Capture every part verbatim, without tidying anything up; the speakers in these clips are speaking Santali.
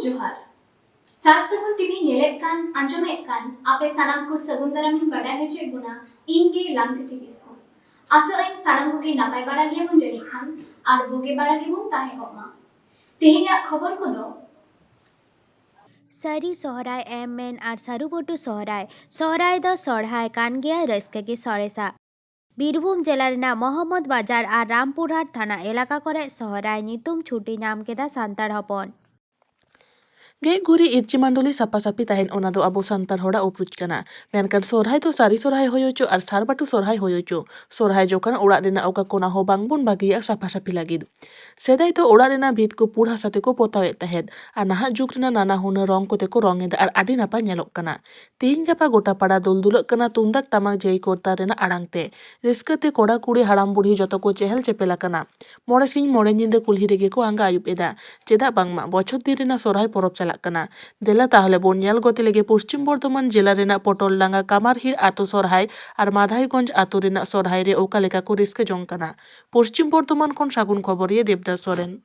ᱡᱚᱦᱟᱨ᱾ ᱥᱟᱨ ᱥᱟᱹᱜᱩᱱ ᱴᱤᱵᱷᱤ ᱧᱮᱞᱮᱫ ᱠᱟᱱ, ᱟᱸᱡᱚᱢᱮᱫ ᱠᱟᱱ ᱟᱯᱮ ᱥᱟᱱᱟᱢ ᱠᱚ ᱥᱟᱹᱜᱩᱱ ᱫᱟᱨᱟᱢᱤᱧ ᱵᱟᱰᱟᱭ ᱦᱚᱪᱚᱭᱮᱫ ᱵᱚᱱᱟ, ᱤᱧ ᱜᱮ ᱞᱟᱝᱛᱤᱛᱤ ᱠᱤᱥᱠᱩ᱾ ᱟᱥᱚᱜ ᱟᱹᱧ ᱥᱟᱱᱟᱢ ᱠᱚᱜᱮ ᱱᱟᱯᱟᱭ ᱵᱟᱲᱟ ᱜᱮᱭᱟᱵᱚᱱ ᱡᱟᱹᱱᱤᱡ ᱠᱷᱟᱱ, ᱟᱨ ᱵᱩᱜᱤ ᱵᱟᱲᱟ ᱜᱮᱵᱚᱱ ᱛᱟᱦᱮᱸ ᱠᱚᱜ ᱢᱟ᱾ ᱛᱮᱦᱮᱧᱟᱜ ᱠᱷᱚᱵᱚᱨ ᱠᱚᱫᱚ᱾ ᱥᱟᱹᱨᱤ ᱥᱚᱦᱨᱟᱭ ᱮᱢ ᱢᱮᱱ ᱟᱨ ᱥᱟᱹᱨᱩ ᱵᱷᱩᱴᱩ ᱥᱚᱦᱨᱟᱭ᱾ ᱥᱚᱦᱨᱟᱭ ᱫᱚ ᱥᱚᱦᱨᱟᱭ ᱠᱟᱱ ᱜᱮᱭᱟ ᱨᱟᱹᱥᱠᱟᱹ ᱜᱮ ᱥᱚᱨᱮᱥᱟ᱾ ᱵᱤᱨᱵᱷᱩᱢ ᱡᱮᱞᱟ ᱨᱮᱱᱟᱜ ᱢᱚᱦᱚᱢᱢᱚᱫᱽ ᱵᱟᱡᱟᱨ ᱟᱨ ᱨᱟᱢᱯᱩᱨᱦᱟᱴ ᱛᱷᱟᱱᱟ ᱮᱞᱟᱠᱟ ᱠᱚᱨᱮ ᱥᱚᱦᱨᱟᱭ ᱧᱩᱛᱩᱢ ᱪᱷᱩᱴᱤ ᱧᱟᱢ ᱠᱮᱫᱟ ᱥᱟᱱᱛᱟᱲ ᱦᱚᱯᱚᱱ᱾ ᱜᱮᱡ ᱜᱩᱨᱤᱡ ᱤᱨᱪᱤ ᱢᱟᱱᱰᱚᱞᱤ ᱥᱟᱯᱷᱟ ᱥᱟᱯᱷᱤ ᱛᱟᱦᱮᱱ, ᱚᱱᱟ ᱫᱚ ᱟᱵᱚ ᱥᱟᱱᱛᱟᱲ ᱦᱚᱲᱟᱜ ᱩᱯᱨᱩᱡ ᱠᱟᱱᱟ᱾ ᱢᱮᱱᱠᱷᱟᱱ ᱥᱚᱨᱦᱟᱭ ᱫᱚ ᱥᱟᱹᱨᱤ ᱥᱚᱨᱦᱟᱭ ᱦᱩᱭ ᱦᱚᱪᱚ ᱟᱨ ᱥᱟᱨᱵᱟᱴᱩ ᱥᱚᱨᱦᱟᱭ ᱦᱩᱭ ᱦᱚᱪᱚ, ᱥᱚᱨᱦᱟᱭ ᱡᱚᱠᱷᱚᱱ ᱚᱲᱟᱜ ᱨᱮᱱᱟᱜ ᱚᱠᱟ ᱠᱚᱱᱟ ᱦᱚᱸ ᱵᱟᱝᱵᱚᱱ ᱵᱟᱹᱜᱤᱭᱟ ᱥᱟᱯᱷᱟ ᱥᱟᱯᱷᱤ ᱞᱟᱹᱜᱤᱫ᱾ ᱥᱮᱫᱟᱭ ᱫᱚ ᱚᱲᱟᱜ ᱨᱮᱱᱟᱜ ᱵᱷᱤᱛ ᱠᱚ ᱯᱩᱲ ᱦᱟᱥᱟ ᱛᱮᱠᱚ ᱯᱚᱛᱟᱣᱮᱫ ᱛᱟᱦᱮᱸᱫ ᱟᱨ ᱱᱟᱦᱟᱜ ᱡᱩᱜᱽ ᱨᱮᱱᱟᱜ ᱱᱟᱱᱟ ᱦᱩᱱᱟᱹᱨ ᱨᱚᱝ ᱠᱚᱛᱮ ᱠᱚ ᱨᱚᱝ ᱮᱫᱟ ᱟᱨ ᱟᱹᱰᱤ ᱱᱟᱯᱟᱭ ᱧᱮᱞᱚᱜ ᱠᱟᱱᱟ᱾ ᱛᱮᱦᱮᱧ ᱜᱟᱯᱟ ᱜᱚᱴᱟ ᱯᱟᱲᱟ ᱫᱩᱞᱫᱩᱞᱟᱹᱜ ᱠᱟᱱᱟ ᱛᱩᱢᱫᱟᱜ ᱴᱟᱢᱟᱠ ᱡᱟᱹᱭ ᱠᱚᱨᱛᱟᱞ ᱨᱮᱱᱟᱜ ᱟᱲᱟᱝ ᱛᱮ᱾ ᱨᱟᱹᱥᱠᱟᱹ ᱛᱮ ᱠᱚᱲᱟ ᱠᱩᱲᱤ ᱦᱟᱲᱟᱢ ᱵᱩᱲᱦᱤ ᱡᱚᱛᱚ ᱠᱚ ᱪᱮᱦᱮᱞ ᱪᱮᱯᱮᱞ ᱟᱠᱟᱱᱟ᱾ ᱢᱚᱬᱮ ᱥᱤᱧ ᱢᱚᱬᱮ ᱧᱤᱫᱟᱹ ᱠᱩᱞᱦᱤ ᱨᱮᱜᱮ ᱠᱚ ᱟᱸᱜᱟ ᱟᱹᱭᱩᱵ ᱮᱫᱟ᱾ ᱪᱮᱫᱟᱜ ᱵᱟᱝᱢᱟ ᱵᱚᱪᱷᱚᱨ ᱫᱤᱱ ᱨᱮᱱᱟᱜ ᱥᱚᱨᱦᱟᱭ ᱯᱚᱨᱚᱵᱽ ᱪᱟᱞᱟᱜ ᱠᱟᱱᱟ᱾ ᱫᱮᱞᱟ ᱛᱟᱦᱚᱞᱮ ᱵᱚᱱ ᱧᱮᱞ ᱜᱚᱫ ᱞᱮᱜᱮ ᱯᱚᱥᱪᱤᱢ ᱵᱚᱨᱫᱷᱚᱢᱟᱱ ᱡᱮᱞᱟ ᱨᱮᱱᱟᱜ ᱯᱚᱴᱚᱞᱰᱟᱸᱜᱟ ᱠᱟᱢᱟᱨᱦᱤᱲ ᱟᱛᱳ ᱥᱚᱨᱦᱟᱭ ᱟᱨ ᱢᱟᱫᱷᱟᱭᱜᱚᱸᱡᱽ ᱟᱛᱳ ᱨᱮᱱᱟᱜ ᱥᱚᱨᱦᱟᱭ ᱨᱮ ᱚᱠᱟ ᱞᱮᱠᱟ ᱠᱚ ᱨᱟᱹᱥᱠᱟᱹ ᱡᱚᱝ ᱠᱟᱱᱟ᱾ ᱯᱚᱥᱪᱤᱢ ᱵᱚᱨᱫᱷᱚᱢᱟᱱ ᱠᱷᱚᱱ ᱥᱟᱹᱜᱩᱱ ᱠᱷᱚᱵᱚᱨᱤᱭᱟᱹ ᱫᱮᱵᱫᱟᱥ ᱥᱚᱨᱮᱱ᱾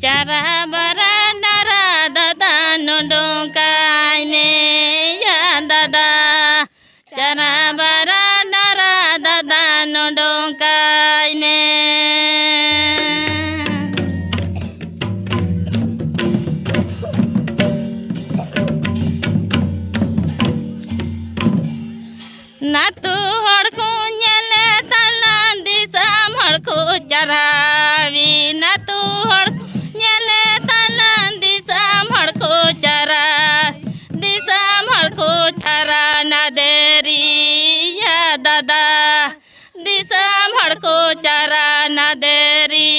ᱪᱟᱨᱟ ᱵᱟᱨᱟ ᱰᱟᱨᱟ ᱫᱟᱫᱟ ᱱᱩᱰᱩᱝ ᱠᱟᱭ ᱢᱮ ᱭᱟ ᱫᱟᱫᱟ᱾ ᱪᱟᱨᱟ ᱵᱟᱨᱟ ᱰᱟᱨᱟ ᱫᱟᱫᱟ ᱱᱩᱰᱩᱝ ᱠᱟᱭ ᱢᱮ᱾ ᱱᱟᱛᱩ ᱦᱚᱲ ᱠᱚ ᱧᱮᱞᱮ ᱛᱟᱞᱟᱝ ᱫᱤᱥᱚᱢ ᱦᱚᱲ ᱠᱚ ᱪᱟᱨᱦᱟᱣᱤ᱾ ᱱᱟᱛᱩ ᱦᱚᱲ ᱠᱚ ᱧᱮᱞᱮ ᱛᱟᱞᱟᱝ ᱫᱤᱥᱚᱢ ᱦᱚᱲ ᱠᱚ ᱪᱟᱨᱦᱟᱣᱤ᱾ ᱫᱤᱥᱚᱢ ᱦᱚᱲ ᱠᱚ ᱪᱟᱨᱦᱟᱣ ᱱᱟᱫᱮᱨᱤᱭᱟ ᱫᱟᱫᱟ᱾ ᱫᱤᱥᱚᱢ ᱦᱚᱲ ᱠᱚ ᱪᱟᱨᱦᱟᱣ ᱱᱟᱫᱮᱨᱤ᱾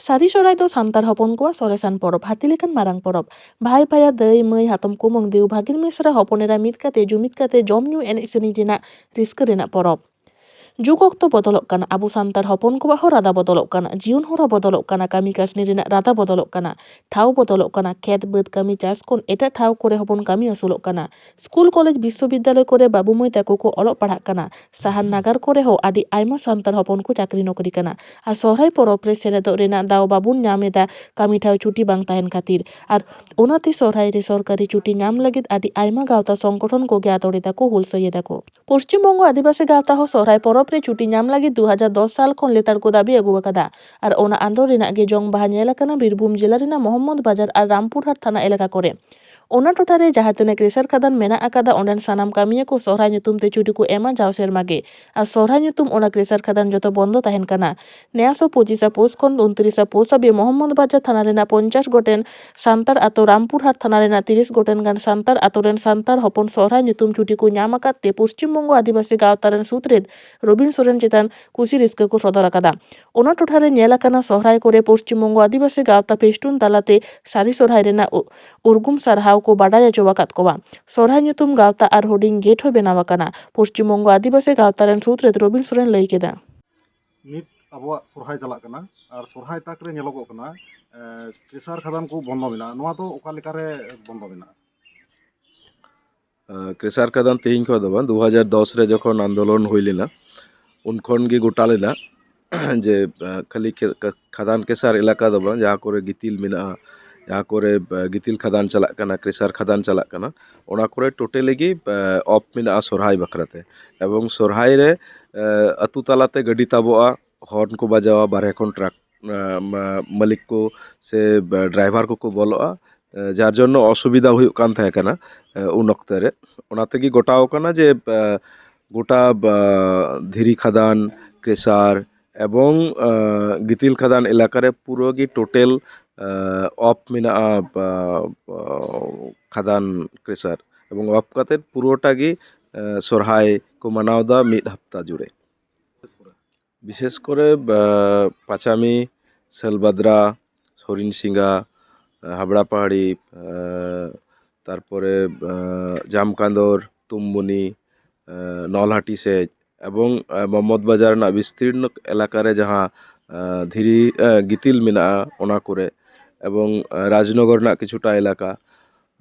ᱥᱟᱹᱨᱤ ᱥᱚᱦᱨᱟᱭ ᱫᱚ ᱥᱟᱱᱛᱟᱲ ᱦᱚᱯᱚᱱ ᱠᱚᱣᱟᱜ ᱥᱚᱨᱮᱥᱟᱱ ᱯᱚᱨᱚᱵᱽ, ᱦᱟᱹᱛᱤ ᱞᱮᱠᱟᱱ ᱢᱟᱨᱟᱝ ᱯᱚᱨᱚᱵᱽ᱾ ᱵᱷᱟᱭ ᱵᱷᱟᱭᱟ, ᱫᱟᱹᱭ ᱢᱟᱹᱭ, ᱦᱟᱛᱚᱢ ᱠᱩᱢᱟᱹᱝ, ᱫᱮᱣ ᱵᱷᱟᱹᱜᱤᱱ ᱢᱤᱥᱨᱟ, ᱦᱚᱯᱚᱱ ᱮᱨᱟ ᱢᱤᱫ ᱠᱟᱛᱮ, ᱡᱩᱢᱤᱫ ᱠᱟᱛᱮ, ᱡᱚᱢ ᱧᱩ, ᱮᱱᱮᱡ ᱥᱮᱨᱮᱧ ᱨᱮᱱᱟᱜ ᱨᱟᱹᱥᱠᱟᱹ ᱨᱮᱱᱟᱜ ᱯᱚᱨᱚᱵᱽ᱾ ᱡᱩᱜᱽ ᱚᱠᱛᱚ ᱵᱚᱫᱚᱞᱚᱜ ᱠᱟᱱᱟ, ᱟᱵᱚ ᱥᱟᱱᱛᱟᱲ ᱦᱚᱯᱚᱱ ᱠᱚᱣᱟᱜ ᱦᱚᱸ ᱨᱟᱫᱟ ᱵᱚᱫᱚᱞᱚᱜ ᱠᱟᱱᱟ, ᱡᱤᱭᱚᱱ ᱦᱚᱨᱟ ᱵᱚᱫᱚᱞᱚᱜ ᱠᱟᱱᱟ, ᱠᱟᱹᱢᱤ ᱠᱟᱹᱥᱱᱤ ᱨᱮᱱᱟᱜ ᱨᱟᱫᱟ ᱵᱚᱫᱚᱞᱚᱜ ᱠᱟᱱᱟ, ᱴᱷᱟᱶ ᱵᱚᱫᱚᱞᱚᱜ ᱠᱟᱱᱟ, ᱠᱷᱮᱛ ᱵᱟᱹᱫᱽ ᱠᱟᱹᱢᱤ ᱪᱟᱥ ᱠᱷᱚᱱ ᱮᱴᱟᱜ ᱴᱷᱟᱶ ᱠᱚᱨᱮ ᱦᱚᱸᱵᱚᱱ ᱠᱟᱹᱢᱤ ᱟᱹᱥᱩᱞᱚᱜ ᱠᱟᱱᱟ᱾ ᱥᱠᱩᱞ, ᱠᱚᱞᱮᱡᱽ, ᱵᱤᱥᱥᱚᱵᱤᱫᱽᱫᱟᱞᱚᱭ ᱠᱚᱨᱮ ᱵᱟᱹᱵᱩ ᱢᱟᱹᱭ ᱛᱟᱠᱚ ᱠᱚ ᱚᱞᱚᱜ ᱯᱟᱲᱦᱟᱜ ᱠᱟᱱᱟ᱾ ᱥᱟᱦᱟᱨ ᱱᱟᱜᱟᱨ ᱠᱚᱨᱮ ᱦᱚᱸ ᱟᱹᱰᱤ ᱟᱭᱢᱟ ᱥᱟᱱᱛᱟᱲ ᱦᱚᱯᱚᱱ ᱠᱚ ᱪᱟᱹᱠᱨᱤ ᱱᱚᱠᱨᱤ ᱠᱟᱱᱟ᱾ ᱟᱨ ᱥᱚᱦᱨᱟᱭ ᱯᱚᱨᱚᱵᱽ ᱨᱮ ᱥᱮᱞᱮᱫᱚᱜ ᱨᱮᱱᱟᱜ ᱫᱟᱣ ᱵᱟᱵᱚᱱ ᱧᱟᱢ ᱮᱫᱟ, ᱠᱟᱹᱢᱤ ᱴᱷᱟᱶ ᱪᱷᱩᱴᱤ ᱵᱟᱝ ᱛᱟᱦᱮᱱ ᱠᱷᱟᱹᱛᱤᱨ᱾ ᱟᱨ ᱚᱱᱟᱛᱮ ᱥᱚᱦᱨᱟᱭ ᱨᱮ ᱥᱚᱨᱠᱟᱨᱤ ᱪᱷᱩᱴᱤ ᱧᱟᱢ ᱞᱟᱹᱜᱤᱫ ᱟᱹᱰᱤ ᱟᱭᱢᱟ ᱜᱟᱶᱛᱟ ᱥᱚᱝᱜᱚᱴᱷᱚᱱ ᱠᱚᱜᱮ ᱟᱫᱚᱲ ᱮᱫᱟ ᱠᱚ, ᱦᱩᱞᱥᱟᱹᱭ ᱮᱫᱟ ᱠᱚ᱾ ᱯᱚᱥᱪᱤᱢ ᱵᱚᱝᱜᱚ ᱟᱹᱫᱤᱵᱟᱹᱥᱤ ᱜᱟᱶᱛᱟ ᱦᱚᱸ ᱥᱚᱦᱨᱟᱭ ᱯᱚᱨᱚᱵᱽ ᱨᱮ ᱪᱷᱩᱴᱤ ᱧᱟᱢ ᱞᱟᱹᱜᱤᱫ ᱫᱩ ᱦᱟᱡᱟᱨ ᱫᱚᱥ ᱥᱟᱞ ᱠᱷᱚᱱ ᱞᱮᱛᱟᱲ ᱠᱚ ᱫᱟᱹᱵᱤ ᱟᱹᱜᱩ ᱟᱠᱟᱫᱟ᱾ ᱟᱨ ᱚᱱᱟ ᱟᱸᱫᱳᱲ ᱨᱮᱱᱟᱜ ᱜᱮ ᱡᱚᱝ ᱵᱟᱦᱟ ᱧᱮᱞ ᱟᱠᱟᱱᱟ ᱵᱤᱨᱵᱷᱩᱢ ᱡᱮᱞᱟ ᱨᱮᱱᱟᱜ ᱢᱚᱦᱚᱢᱢᱚᱫᱽ ᱵᱟᱡᱟᱨ ᱟᱨ ᱨᱟᱢᱯᱩᱨᱦᱟᱴ ᱛᱷᱟᱱᱟ ᱮᱞᱟᱠᱟ ᱠᱚᱨᱮ᱾ ᱚᱱᱟ ᱴᱚᱴᱷᱟ ᱨᱮ ᱡᱟᱦᱟᱸ ᱛᱤᱱᱟᱹᱜ ᱠᱨᱮᱥᱟᱨ ᱠᱷᱟᱫᱟᱱ ᱢᱮᱱᱟᱜ ᱟᱠᱟᱫᱟ, ᱚᱸᱰᱮᱱ ᱥᱟᱱᱟᱢ ᱠᱟᱹᱢᱤᱭᱟᱹ ᱠᱚ ᱥᱚᱦᱨᱟᱭ ᱧᱩᱛᱩᱢ ᱛᱮ ᱪᱷᱩᱴᱤ ᱠᱚ ᱮᱢᱟ ᱡᱟᱣ ᱥᱮᱨᱢᱟ ᱜᱮ᱾ ᱟᱨ ᱥᱚᱦᱨᱟᱭ ᱧᱩᱛᱩᱢ ᱚᱱᱟ ᱠᱨᱮᱥᱟᱨ ᱠᱷᱟᱫᱟᱱ ᱡᱚᱛᱚ ᱵᱚᱱᱫᱚ ᱛᱟᱦᱮᱱ ᱠᱟᱱᱟ᱾ ᱱᱮᱭᱟᱥᱚ ᱯᱚᱸᱪᱤᱥᱟ ᱯᱳᱥ ᱠᱷᱚᱱ ᱩᱱᱛᱨᱤᱥᱟ ᱯᱳᱥ ᱦᱟᱹᱵᱤᱡ ᱢᱚᱦᱚᱢᱢᱚᱫᱽ ᱵᱟᱡᱟᱨ ᱛᱷᱟᱱᱟ ᱨᱮᱱᱟᱜ ᱯᱚᱧᱪᱟᱥ ᱜᱚᱴᱮᱱ ᱥᱟᱱᱛᱟᱲ ᱟᱛᱳ, ᱨᱟᱢᱯᱩᱨᱦᱟᱴ ᱛᱷᱟᱱᱟ ᱨᱮᱱᱟᱜ ᱛᱤᱨᱤᱥ ᱜᱚᱴᱮᱱ ᱜᱟᱱ ᱥᱟᱱᱛᱟᱲ ᱟᱛᱳ ᱨᱮᱱ ᱥᱟᱱᱛᱟᱲ ᱦᱚᱯᱚᱱ ᱥᱚᱦᱨᱟᱭ ᱧᱩᱛᱩᱢ ᱪᱷᱩᱴᱤ ᱠᱚ ᱧᱟᱢ ᱟᱠᱟᱫ ᱛᱮ ᱯᱚᱥᱪᱤᱢ ᱵᱚᱝᱜᱚ ᱟᱹᱫᱤᱵᱟᱹᱥᱤ ᱜᱟᱶᱛᱟ ᱨᱮᱱ ᱥᱩᱛᱨᱮᱛ ᱨᱚᱵᱤᱱ ᱥᱚᱨᱮᱱ ᱪᱮᱛᱟᱱ ᱠᱩᱥᱤ ᱨᱟᱹᱥᱠᱟᱹ ᱠᱚ ᱥᱚᱫᱚᱨ ᱟᱠᱟᱫᱟ᱾ ᱚᱱᱟ ᱴᱚᱴᱷᱟ ᱨᱮ ᱧᱮᱞ ᱟᱠᱟᱱᱟ, ᱥᱚᱦᱨᱟᱭ ᱠᱚᱨᱮ ᱯᱚᱥᱪᱤᱢ ᱵᱚᱝᱜᱚ ᱟᱹᱫᱤᱵᱟᱹᱥᱤ ᱜᱟᱶᱛᱟ ᱯᱷᱮᱥᱴᱩᱱ ᱛᱟᱞᱟᱛᱮ ᱥᱟᱹᱨᱤ ᱥᱚᱦᱨᱟᱭ ᱨᱮᱱᱟᱜ ᱩ-, ᱩᱨᱜᱩᱢ ᱥᱟᱨᱦᱟᱣ ᱠᱚ ᱵᱟᱰᱟᱭ ᱦᱚᱪᱚ ᱟᱠᱟᱫ ᱠᱚᱣᱟ᱾ ᱥᱚᱦᱨᱟᱭ ᱧᱩᱛᱩᱢ ᱜᱟᱶᱛᱟ ᱟᱨ ᱦᱩᱰᱤᱧ ᱜᱮᱴ ᱦᱚᱸ ᱵᱮᱱᱟᱣ ᱟᱠᱟᱱᱟ᱾ ᱯᱚᱥᱪᱤᱢ ᱵᱚᱝᱜᱚ ᱟᱹᱫᱤᱵᱟᱹᱥᱤ ᱜᱟᱶᱛᱟ ᱨᱮᱱ ᱥᱩᱛᱨᱮᱫ ᱨᱚᱵᱤᱱ ᱥᱚᱨᱮᱱ ᱞᱟᱹᱭ ᱠᱮᱫᱟ᱾ ᱱᱤᱛ ᱟᱵᱚᱣᱟᱜ ᱥᱚᱨᱦᱟᱭ ᱪᱟᱞᱟᱜ ᱠᱟᱱᱟ, ᱟᱨ ᱥᱚᱨᱦᱟᱭ ᱛᱟᱠ ᱨᱮ ᱧᱮᱞᱚᱜᱚᱜ ᱠᱟᱱᱟ, ᱮ, ᱠᱨᱮᱥᱟᱨ ᱠᱷᱟᱫᱟᱱ ᱠᱚ ᱵᱚᱱᱫᱚ ᱢᱮᱱᱟᱜᱼᱟ᱾ ᱱᱚᱣᱟ ᱫᱚ ᱚᱠᱟ ᱞᱮᱠᱟᱨᱮ ᱵᱚᱱᱫᱚ ᱢᱮᱱᱟᱜᱼᱟ? ᱮ, ᱠᱨᱮᱥᱟᱨ ᱠᱷᱟᱫᱟᱱ ᱛᱮᱦᱮᱧ ᱠᱷᱚᱱ ᱫᱚ ᱵᱟᱝ, ᱫᱩ ᱦᱟᱡᱟᱨ ᱫᱚᱥ ᱨᱮ ᱡᱚᱠᱷᱚᱱ ᱟᱱᱫᱳᱞᱚᱱ ᱦᱩᱭ ᱞᱮᱱᱟ, ᱩᱱ ᱠᱷᱚᱱ ᱜᱮ ᱜᱚᱴᱟ ᱞᱮᱱᱟ ᱡᱮ, ᱮ, ᱠᱷᱟᱹᱞᱤ ᱠᱷᱮ-, ᱠᱟ-, ᱠᱷᱟᱫᱟᱱ ᱠᱮᱥᱟᱨ ᱮᱞᱟᱠᱟ ᱫᱚ ᱵᱟᱝ, ᱡᱟᱦᱟᱸ ᱠᱚᱨᱮ ᱜᱤᱛᱤᱞ ᱢᱮᱱᱟᱜᱼᱟ, ᱡᱟᱦᱟᱸ ᱠᱚᱨᱮ, ᱮ, ᱜᱤᱛᱤᱞ ᱠᱷᱟᱫᱟᱱ ᱪᱟᱞᱟᱜ ᱠᱟᱱᱟ, ᱠᱨᱮᱥᱟᱨ ᱠᱷᱟᱫᱟᱱ ᱪᱟᱞᱟᱜ ᱠᱟᱱᱟ, ᱚᱱᱟ ᱠᱚᱨᱮ ᱴᱳᱴᱟᱞᱤ ᱜᱮ, ᱮ, ᱚᱯᱷ ᱢᱮᱱᱟᱜᱼᱟ ᱥᱚᱨᱦᱟᱭ ᱵᱟᱠᱷᱨᱟ ᱛᱮ᱾ ᱮᱵᱚᱝ ᱥᱚᱨᱦᱟᱭ ᱨᱮ, ᱮ, ᱟᱹᱛᱩ ᱛᱟᱞᱟᱛᱮ ᱜᱟᱹᱰᱤ ᱛᱟᱵᱚᱜᱼᱟ, ᱦᱚᱨᱱ ᱠᱚ ᱵᱟᱡᱟᱣᱟ, ᱵᱟᱨᱦᱮ ᱠᱷᱚᱱ ᱴᱨᱟᱠ, ᱮ, ᱢᱟ-, ᱢᱟᱹᱞᱤᱠ ᱠᱚ ᱥᱮ, ᱮ, ᱰᱨᱟᱭᱵᱷᱟᱨ ᱠᱚᱠᱚ ᱵᱚᱞᱚᱜᱼᱟ, ᱮ, ᱡᱟᱨ ᱡᱚᱱᱱᱚ ᱚᱥᱩᱵᱤᱫᱷᱟ ᱦᱩᱭᱩᱜ ᱠᱟᱱ ᱛᱟᱦᱮᱸ ᱠᱟᱱᱟ, ᱮ, ᱩᱱ ᱚᱠᱛᱮ ᱨᱮ᱾ ᱚᱱᱟ ᱛᱮᱜᱮ ᱜᱚᱴᱟᱣ ᱠᱟᱱᱟ ᱡᱮ, ᱮ, ᱜᱚᱴᱟ, ᱮ, ᱫᱷᱤᱨᱤ ᱠᱷᱟᱫᱟᱱ, ᱠᱨᱮᱥᱟᱨ ᱮᱵᱚᱝ, ᱮ, ᱜᱤᱛᱤᱞ ᱠᱷᱟᱫᱟᱱ ᱮᱞᱟᱠᱟ ᱨᱮ ᱯᱩᱨᱟᱹ ᱜᱮ ᱴᱳᱴᱟᱞ, ᱮ, ᱚᱯᱷ ᱢᱮᱱᱟᱜᱼᱟ, ᱮ, ᱮ, ᱠᱷᱟᱫᱟᱱ ᱠᱨᱮᱥᱟᱨ᱾ ᱮᱵᱚᱝ ᱚᱯᱷ ᱠᱟᱛᱮ ᱯᱩᱨᱟᱹᱴᱟ ᱜᱮ, ᱮ, ᱥᱚᱨᱦᱟᱭ ᱠᱚ ᱢᱟᱱᱟᱣ ᱮᱫᱟ ᱢᱤᱫ ᱦᱟᱯᱛᱟ ᱡᱩᱲᱮ᱾ ᱵᱤᱥᱮᱥ ᱠᱚᱨᱮ, ᱮ, ᱯᱟᱪᱟᱢᱤ, ᱥᱟᱞᱵᱟᱫᱽᱨᱟ, ᱥᱚᱨᱤᱱ ᱥᱤᱝᱜᱟ, ᱮ, ᱦᱟᱵᱲᱟ ᱯᱟᱦᱟᱲᱤ, ᱮ, ᱛᱟᱨᱯᱚᱨᱮ, ᱮ, ᱡᱟᱢᱠᱟᱸᱫᱚᱨ, ᱛᱩᱢᱵᱩᱱᱤ, ᱮ, ᱱᱚᱞᱦᱟᱴᱤ ᱥᱮᱫ ᱮᱵᱚᱝ, ᱮ, ᱢᱚᱦᱚᱢᱢᱚᱫᱽ ᱵᱟᱡᱟᱨ ᱨᱮᱱᱟᱜ ᱵᱤᱥᱛᱤᱨᱱᱚ ᱮᱞᱟᱠᱟ ᱨᱮ ᱡᱟᱦᱟᱸ, ᱮ, ᱫᱷᱤᱨᱤ, ᱮ, ᱜᱤᱛᱤᱞ ᱢᱮᱱᱟᱜᱼᱟ ᱚᱱᱟ ᱠᱚᱨᱮ, ᱮᱵᱚᱝ, ᱮ, ᱨᱟᱡᱽᱱᱚᱜᱚᱨ ᱨᱮᱱᱟᱜ ᱠᱤᱪᱷᱩᱴᱟ ᱮᱞᱟᱠᱟ,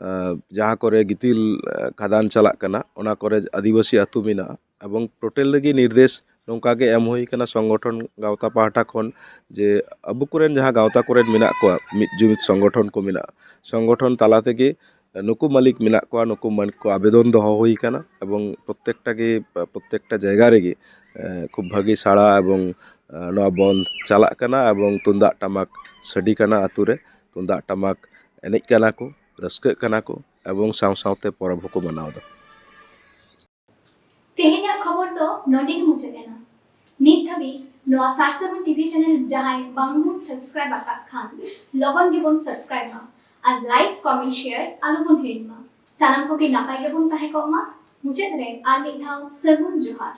ᱮ, ᱡᱟᱦᱟᱸ ᱠᱚᱨᱮ ᱜᱤᱛᱤᱞ, ᱮ, ᱠᱷᱟᱫᱟᱱ ᱪᱟᱞᱟᱜ ᱠᱟᱱᱟ, ᱚᱱᱟ ᱠᱚᱨᱮ ᱟᱹᱫᱤᱵᱟᱹᱥᱤ ᱟᱹᱛᱩ ᱢᱮᱱᱟᱜᱼᱟ᱾ ᱮᱵᱚᱝ ᱴᱳᱴᱟᱞ ᱨᱮᱜᱮ ᱱᱤᱨᱫᱮᱥ ᱱᱚᱝᱠᱟ ᱜᱮ ᱮᱢ ᱦᱩᱭ ᱠᱟᱱᱟ ᱥᱚᱝᱜᱚᱴᱷᱚᱱ ᱜᱟᱶᱛᱟ ᱯᱟᱦᱴᱟ ᱠᱷᱚᱱ ᱡᱮ ᱟᱵᱚ ᱠᱚᱨᱮᱱ ᱡᱟᱦᱟᱸ ᱜᱟᱶᱛᱟ ᱠᱚᱨᱮᱱ ᱢᱮᱱᱟᱜ ᱠᱚᱣᱟ, ᱢᱤᱫ ᱡᱩᱢᱤᱫ ᱥᱚᱝᱜᱚᱴᱷᱚᱱ ᱠᱚ ᱢᱮᱱᱟᱜᱼᱟ, ᱥᱚᱝᱜᱚᱴᱷᱚᱱ ᱛᱟᱞᱟ ᱛᱮᱜᱮ ᱱᱩᱠᱩ ᱢᱟᱹᱞᱤᱠ ᱢᱮᱱᱟᱜ ᱠᱚᱣᱟ, ᱱᱩᱠᱩ ᱢᱟᱹᱞᱤᱠ ᱠᱚ ᱟᱵᱮᱫᱚᱱ ᱫᱚᱦᱚ ᱦᱩᱭ ᱠᱟᱱᱟ ᱮᱵᱚᱝ ᱯᱨᱚᱛᱮᱠᱴᱟ ᱜᱮ, ᱯᱨᱚᱛᱮᱠᱴᱟ ᱡᱟᱭᱜᱟ ᱨᱮᱜᱮ, ᱮ, ᱠᱷᱩᱵ ᱵᱷᱟᱹᱜᱤ ᱥᱟᱲᱟ ᱮᱵᱚᱝ, ᱮ, ᱱᱚᱣᱟ ᱵᱚᱱᱫᱷ ᱪᱟᱞᱟᱜ ᱠᱟᱱᱟ ᱮᱵᱚᱝ ᱛᱩᱢᱫᱟᱜ ᱴᱟᱢᱟᱠ ᱥᱟᱰᱮ ᱠᱟᱱᱟ ᱟᱛᱳ ᱨᱮ, ᱛᱩᱢᱫᱟᱜ ᱴᱟᱢᱟᱠ ᱮᱱᱮᱡ ᱠᱟᱱᱟ ᱠᱚ, ᱨᱟᱹᱥᱠᱟᱹᱜ ᱠᱟᱱᱟ ᱠᱚ ᱮᱵᱚᱝ ᱥᱟᱶ ᱥᱟᱶᱛᱮ ᱯᱚᱨᱚᱵᱽ ᱦᱚᱸᱠᱚ ᱢᱟᱱᱟᱣ ᱮᱫᱟ᱾ ᱛᱮᱦᱮᱧᱟᱜ ᱠᱷᱚᱵᱚᱨ ᱫᱚ ᱱᱚᱰᱮ ᱜᱮ ᱢᱩᱪᱟᱹᱫ ᱮᱱᱟ᱾ ᱱᱤᱛ ᱫᱷᱟᱹᱵᱤᱡ ᱱᱚᱣᱟ ᱥᱟᱨ ᱥᱟᱹᱜᱩᱱ ᱴᱤᱵᱷᱤ ᱪᱮᱱᱮᱞ ᱡᱟᱦᱟᱸᱭ ᱵᱟᱝᱵᱚᱱ ᱥᱟᱵᱥᱠᱨᱟᱭᱤᱵ ᱟᱠᱟᱫ ᱠᱷᱟᱱ, ᱞᱚᱜᱚᱱ ᱜᱮᱵᱚᱱ ᱥᱟᱵᱥᱠᱨᱟᱭᱤᱵ ᱢᱟ ᱟᱨ ᱞᱟᱭᱤᱠ, ᱠᱚᱢᱮᱱᱴ, ᱥᱮᱭᱟᱨ ᱟᱞᱚᱵᱚᱱ ᱦᱤᱲᱤᱧ ᱢᱟ᱾ ᱥᱟᱱᱟᱢ ᱠᱚᱜᱮ ᱱᱟᱯᱟᱭ ᱜᱮᱵᱚᱱ ᱛᱟᱦᱮᱸ ᱠᱚᱜ ᱢᱟ᱾ ᱢᱩᱪᱟᱹᱫ ᱨᱮ ᱟᱨ ᱢᱤᱫ ᱫᱷᱟᱣ ᱥᱟᱹᱜᱩᱱ ᱡᱚᱦᱟᱨ᱾